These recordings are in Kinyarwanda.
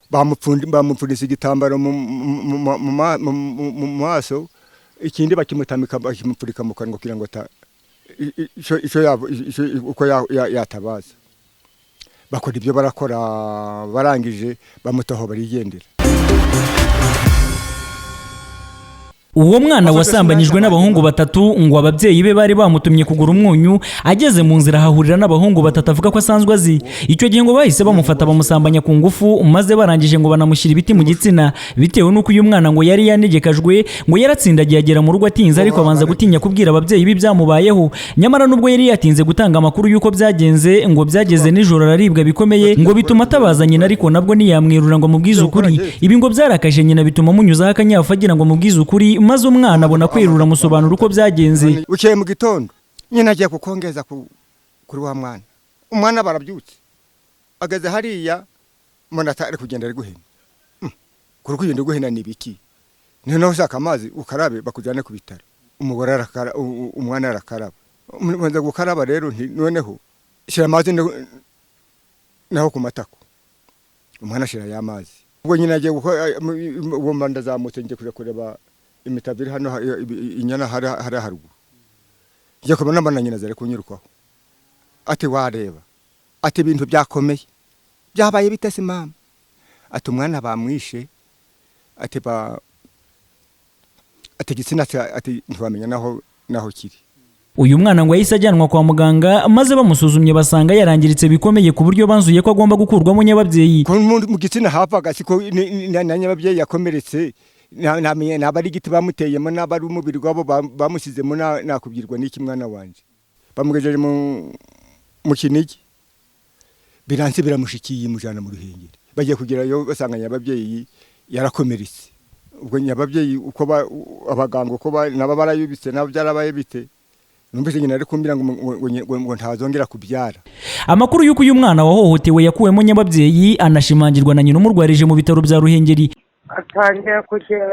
Bamupfundisa igitambaro mu maso, ikindi bakimutamika, bakimupfurika mu kanwa kugira ngo uko yatabaza. Bakora ibyo barakora, barangije bamutaho barigendera. Uwo mwana wasambanyijwe n'abahungu batatu, ngo ababyeyi be bari bamutumye kugura umunyu. Ageze mu nzira ahahurira n'abahungu batatu avuga ko asanzwe azi. Icyo gihe ngo bahise bamufata, bamusambanya ku ngufu, maze barangije ngo banamushyira ibiti mu gitsina. Bitewe n'uko uyu mwana ngo yari yanegekajwe, ngo yaratsindagiye agera mu rugo atinze, ariko abanza gutinya kubwira ababyeyi be ibyamubayeho. Nyamara nubwo yari yatinze gutanga amakuru y'uko byagenze, ngo byageze nijoro araribwa bikomeye, ngo bituma atabaza nyina, ariko nabwo ntiyamwerura ngo amubwize ukuri. Ibi ngo byarakaje nyina, bituma amunyuzaho akanyafu agira ngo amubwize ukuri, maze umwana abona kwerura, amusobanura uko byagenze. Bukeye mu gitondo nyine agiye kukongeza kuri wa mwana. Umwana barabyutse, ageze hariya mbona ari kugenda ari guhena. Kuri kugenda guhena ni ibiki? Noneho ushaka amazi ukarabe, bakujyane ku bitaro. Umugore arakara, umwana arakaraba. Umaze gukaraba rero, nti noneho shyira amazi naho ku matako. Umwana ashyira ya mazi. Ubwo nyine agiye gukora, ubwo mba ndazamutse, ngiye kuja kureba imitavu iri hano, inyana hari haruguru. Njya kubona mbona nyina zari kunyirukaho, ati: "Wareba," ati: "Ibintu byakomeye." "Byabaye bite se mama?" Ati: "Umwana bamwishe," ati: "Ba ati igitsina," ati: "Ntiwamenya naho kiri." Uyu mwana ngo yahise ajyanwa kwa muganga, maze bamusuzumye basanga yarangiritse bikomeye, ku buryo banzuye ko agomba gukurwamo nyababyeyi. Ko mu gitsina havaga, siko na nyababyeyi yakomeretse. Namenye naba ari igiti bamuteyemo, naba ari umubiri wabo bamusizemo, nakubwirwa n'iki mwana wanje? Bamugejeje mu Kinigi, biranse, biramushikiye, imujana mu Ruhengeri. Bagiye kugerayo basanga nyababyeyi yarakomeretse. Ubwo nyababyeyi uko abaganga uko nabo barayubitse, nabo byarabaye bite? Numvise nyina ari kumbwira ngo ntazongera kubyara. Amakuru y'uko uyu mwana wahohotewe yakuwemo nyababyeyi anashimangirwa na nyina umurwarije mu bitaro bya Ruhengeri. Atangiye kugera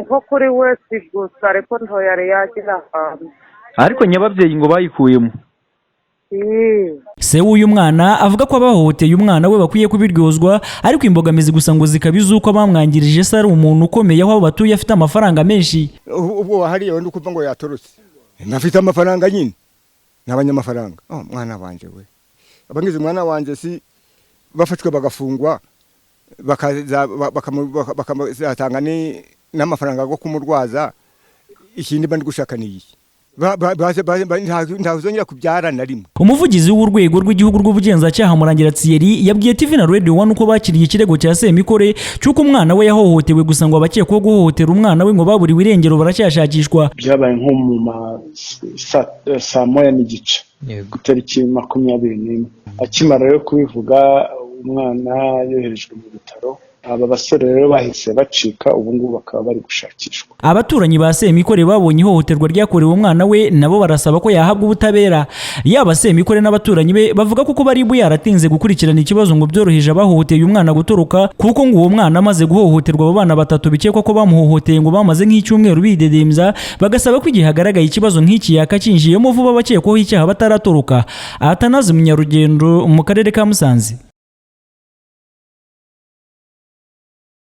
nko kuri wese gusa, ariko nto yari yagira ahantu. Ariko nyababyeyi ngo bayikuyemo. Ii. Se w'uyu mwana avuga ko abahohoteye umwana we bakwiye kubiryozwa, ariko imbogamizi gusa ngo zikaba iz'uko abamwangirije se ari umuntu ukomeye aho batuye, afite amafaranga menshi. Ubwo wahariye wenda ukuva ngo yatorotse, ntafite amafaranga nyine, ni abanyamafaranga. Oh, mwana wanje we, abangize umwana wanje si bafashwe bagafungwa, bakazatanga n'amafaranga yo kumurwaza. Ikindi mba ndi gushaka ni iyi. Ntazongera kubyara na rimwe. Umuvugizi w'Urwego rw'Igihugu rw'Ubugenzacyaha, Murangira Thierry, yabwiye TV na Radio One uko bakiriye ikirego cya Semikore cy'uko umwana we yahohotewe. Gusa ngo abakekwaho guhohotera umwana we ngo baburiwe irengero, baracyashakishwa. Byabaye nko mu ma saa 1:30, itariki 21. Akimara rero kubivuga, umwana yoherejwe mu bitaro. Aba basore rero bahise bacika, ubu ngubu bakaba bari gushakishwa. Abaturanyi ba Semikore babonye ihohoterwa ryakorewe umwana we nabo barasaba ko yahabwa ubutabera. Yaba Semikore n'abaturanyi be bavuga ko kuba RIB yaratinze gukurikirana ikibazo ngo byoroheje abahohoteye umwana gutoroka, kuko ngo uwo mwana amaze guhohoterwa, abo bana batatu bikekwa ko bamuhohoteye ngo bamaze nk'icyumweru bidedembya. Bagasaba ko igihe hagaragaye ikibazo nk'iki yakakinjiyemo vuba abakekwaho icyaha bataratoroka. Atanazi Munyarugendo, mu karere ka Musanze.